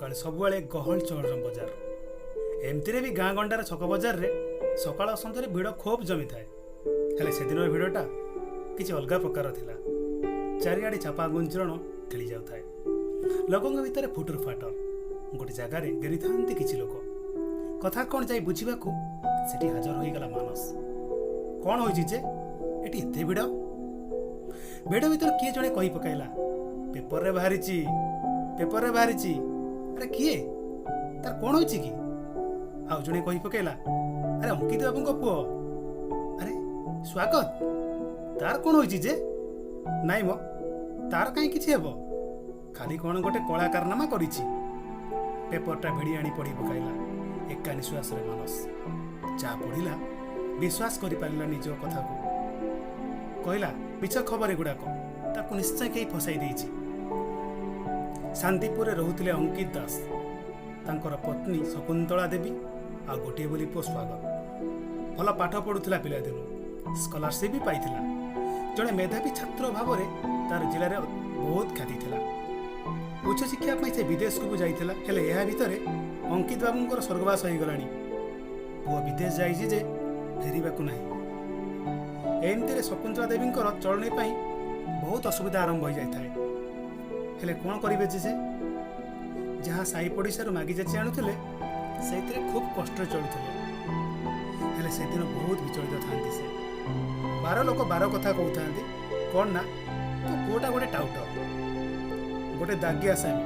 ସକାଳେ ସବୁବେଳେ ଗହଳି ଚହଳର ବଜାର। ଏମିତିରେ ବି ଗାଁ ଗଣ୍ଡାର ଛକ ବଜାରରେ ସକାଳ ସନ୍ଧ୍ୟାରେ ଭିଡ଼ ଖୁବ୍ ଜମିଥାଏ। ହେଲେ ସେଦିନର ଭିଡ଼ଟା କିଛି ଅଲଗା ପ୍ରକାର ଥିଲା। ଚାରିଆଡ଼େ ଚାପା ଗୁଞ୍ଜରଣ ଖେଳି ଯାଉଥାଏ। ଲୋକଙ୍କ ଭିତରେ ଫୁଟୁର ଫାଟର। ଗୋଟେ ଜାଗାରେ ଘେରିଥାନ୍ତି କିଛି ଲୋକ। କଥା କ'ଣ ଯାଇ ବୁଝିବାକୁ ସେଠି ହାଜର ହୋଇଗଲା ମାନସ। କ'ଣ ହୋଇଛି ଯେ ଏଠି ଏତେ ଭିଡ଼? ଭିଡ଼ ଭିତରୁ କିଏ ଜଣେ କହି ପକାଇଲା, ପେପରରେ ବାହାରିଛି, ପେପରରେ ବାହାରିଛି। ଆରେ କିଏ? ତାର କ'ଣ ହୋଇଛି କି? ଆଉ ଜଣେ କହି ପକାଇଲା, ଆରେ ଅଙ୍କିତ ବାବୁଙ୍କ ପୁଅ, ଆରେ ସ୍ୱାଗତ, ତାର କ'ଣ ହୋଇଛି ଯେ? ନାଇଁ ମ, ତାର କାହିଁ କିଛି ହେବ, ଖାଲି କ'ଣ ଗୋଟେ କଳା କାରନାମା କରିଛି। ପେପରଟା ଭିଡ଼ି ଆଣି ପଢ଼ି ପକାଇଲା ଏକା ନିଶ୍ୱାସରେ ମାନସ। ଯାହା ପଢ଼ିଲା ବିଶ୍ୱାସ କରିପାରିଲା ନିଜ କଥାକୁ। କହିଲା, ମିଛ ଖବର ଏଗୁଡ଼ାକ, ତାକୁ ନିଶ୍ଚୟ କେହି ଫସାଇ ଦେଇଛି। ଶାନ୍ତିପୁରରେ ରହୁଥିଲେ ଅଙ୍କିତ ଦାସ, ତାଙ୍କର ପତ୍ନୀ ଶକୁନ୍ତଳା ଦେବୀ ଆଉ ଗୋଟିଏ ବୋଲି ପୁଅ ସ୍ୱାଗତ। ଭଲ ପାଠ ପଢ଼ୁଥିଲା ପିଲାଦିନୁ, ସ୍କଲାରସିପ୍ ବି ପାଇଥିଲା। ଜଣେ ମେଧାବୀ ଛାତ୍ର ଭାବରେ ତାର ଜିଲ୍ଲାରେ ବହୁତ ଖ୍ୟାତି ଥିଲା। ଉଚ୍ଚଶିକ୍ଷା ପାଇଁ ସେ ବିଦେଶକୁ ବି ଯାଇଥିଲା। ହେଲେ ଏହା ଭିତରେ ଅଙ୍କିତ ବାବୁଙ୍କର ସ୍ୱର୍ଗବାସ ହୋଇଗଲାଣି। ପୁଅ ବିଦେଶ ଯାଇଛି ଯେ ଫେରିବାକୁ ନାହିଁ। ଏମିତିରେ ଶକୁନ୍ତଳା ଦେବୀଙ୍କର ଚଳଣି ପାଇଁ ବହୁତ ଅସୁବିଧା ଆରମ୍ଭ ହୋଇଯାଇଥାଏ। ହେଲେ କ'ଣ କରିବେ ଯେ ସେ? ଯାହା ସାହି ପଡ଼ିଶାରୁ ମାଗି ଯାଚି ଆଣୁଥିଲେ, ସେଇଥିରେ ଖୁବ୍ କଷ୍ଟରେ ଚଳୁଥିଲେ। ହେଲେ ସେଦିନ ବହୁତ ବିଚଳିତ ଥାନ୍ତି ସେ। ବାର ଲୋକ ବାର କଥା କହୁଥାନ୍ତି। କ'ଣ ନା, ତୋ ପୁଅଟା ଗୋଟେ ଟାଉଟର, ଗୋଟେ ଦାଗି ଆସାମୀ,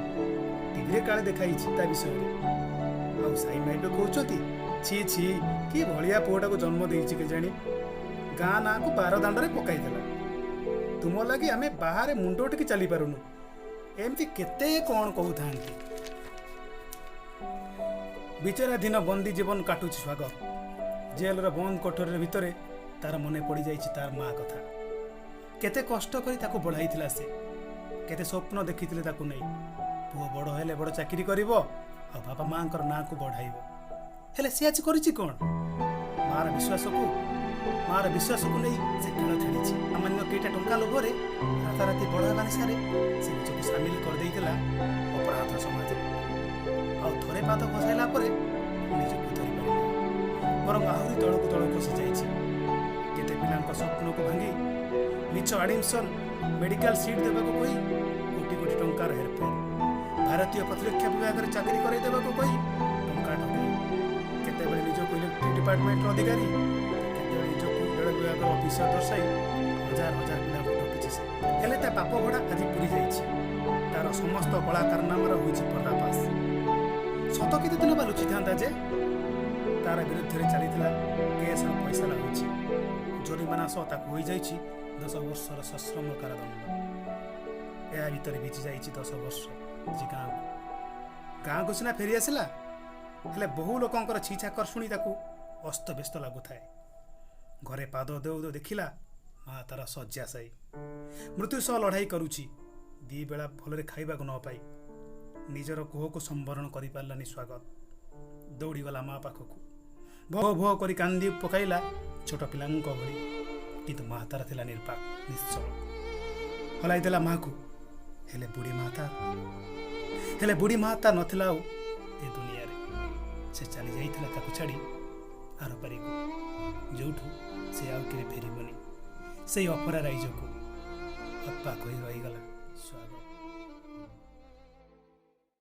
ଟିଭିରେ କାଳେ ଦେଖାଇଛି ତା ବିଷୟରେ। ଆଉ ସାଇ ମାଇପେ କହୁଛନ୍ତି, ଛି ଛି, କି ଭଳିଆ ପୁଅଟାକୁ ଜନ୍ମ ଦେଇଛି କେଜାଣି, ଗାଁ ନାଁକୁ ବାର ଦାଣ୍ଡରେ ପକାଇଦେଲା, ତୁମ ଲାଗି ଆମେ ବାହାରେ ମୁଣ୍ଡ ଉଠିକି ଚାଲିପାରୁନୁ। ଏମିତି କେତେ କ'ଣ କହୁଥାନ୍ତି। ବିଚାରାଧୀନ ବନ୍ଦୀ ଜୀବନ କାଟୁଛି ସ୍ୱାଗତ। ଜେଲର ବନ୍ଦ କୋଠରୀ ଭିତରେ ତାର ମନେ ପଡ଼ିଯାଇଛି ତାର ମା କଥା। କେତେ କଷ୍ଟ କରି ତାକୁ ବଢ଼ାଇଥିଲା ସେ, କେତେ ସ୍ୱପ୍ନ ଦେଖିଥିଲେ ତାକୁ ନେଇ। ପୁଅ ବଡ଼ ହେଲେ ବଡ଼ ଚାକିରି କରିବ ଆଉ ବାପା ମାଙ୍କର ନାଁକୁ ବଢ଼ାଇବ। ହେଲେ ସେ ଆଜି କରିଛି କ'ଣ? ମାର ବିଶ୍ୱାସକୁ ନେଇ ସେ ଖେଳ ଖେଳିଛି। ସାମାନ୍ୟ କେଇଟା ଟଙ୍କା ଲୋଭରେ ରାତାରାତି ବଡ଼ ହେବା ନିଶାରେ ସେ ନିଜକୁ ସାମିଲ କରିଦେଇଥିଲା ଅପରାଧ ସମାଜରେ। ଆଉ ଥରେ ପାଦ ଖସାଇଲା ପରେ ନିଜକୁ ଧରିପାରିନି, ବରଂ ଆହୁରି ତଳକୁ ତଳକୁ ଖସି ଯାଇଛି। କେତେ ପିଲାଙ୍କ ସ୍ୱପ୍ନକୁ ଭାଙ୍ଗି ମିଛ ଆଡମିସନ, ମେଡିକାଲ ସିଟ୍ ଦେବାକୁ କହି କୋଟି କୋଟି ଟଙ୍କାର ହେରଫେର, ଭାରତୀୟ ପ୍ରତିରକ୍ଷା ବିଭାଗରେ ଚାକିରି କରାଇ ଦେବାକୁ କହି ଟଙ୍କା ଠକେଇ, କେତେବେଳେ ନିଜକୁ ଇଲେକ୍ଟ୍ରିକ୍ ଡିପାର୍ଟମେଣ୍ଟର ଅଧିକାରୀ, କେତେବେଳେ ନିଜକୁ ରେଳ ବିଭାଗର ଅଫିସର ଦର୍ଶାଇ ହଜାର ହଜାର ପିଲାଙ୍କୁ ଠକିଛି ସେ। ହେଲେ ତା ପାପ ଘଡ଼ା ଆଜି ପୁରି ଯାଇଛି। ତାର ସମସ୍ତ କଳା କାରନାମାର ହୋଇଛି ପର୍ଦ୍ଦାଫାଶ। ସତ କେତେ ଦିନ ବା ଲୁଚିଥାନ୍ତା ଯେ? ତାର ବିରୁଦ୍ଧରେ ଚାଲିଥିଲା କେସ୍ର ଫଇସଲା ହୋଇଛି। ଜୋରିମାନା ସହ ତାକୁ ହୋଇଯାଇଛି 10 ବର୍ଷର ସଶ୍ରମ କାରାଦଣ୍ଡ। ଏହା ଭିତରେ ବିତି ଯାଇଛି 10 ବର୍ଷ। ଆଜି ଗାଁକୁ ସିନା ଫେରି ଆସିଲା, ହେଲେ ବହୁ ଲୋକଙ୍କର ଛି ଛାକର ଶୁଣି ତାକୁ ଅସ୍ତବ୍ୟସ୍ତ ଲାଗୁଥାଏ। ଘରେ ପାଦ ଦେଉ ଦେଉ ଦେଖିଲା ମା ତାର ଶଯ୍ୟାଶାୟୀ, ମୃତ୍ୟୁ ସହ ଲଢ଼ାଇ କରୁଛି। ଦି ବେଳା ଭଲରେ ଖାଇବାକୁ ନ ପାଇ ନିଜର କୋହକୁ ସମ୍ବରଣ କରିପାରିଲାନି ସ୍ୱାଗତ। ଦୌଡ଼ିଗଲା ମା ପାଖକୁ, ଭୋ ଭୋ କରି କାନ୍ଦି ପକାଇଲା ଛୋଟ ପିଲାଙ୍କ ଭଳି। କିନ୍ତୁ ମା ତାର ଥିଲା ନିର୍ବାକ, ନିଶ୍ଚଳ। ହଲାଇ ଦେଲା ମାକୁ। ହେଲେ ବୁଢ଼ୀ ମା ତା ନଥିଲା ଆଉ ଏ ଦୁନିଆରେ। ସେ ଚାଲି ଯାଇଥିଲା ତାକୁ ଛାଡ଼ି ଆରପାରିକୁ, ଯୋଉଠୁ ସେ ଆଉ କେବେ ଫେରିବନି, ସେଇ ଅଫରା ରାଇଜକୁ। ଅପା କହି ରହିଗଲା।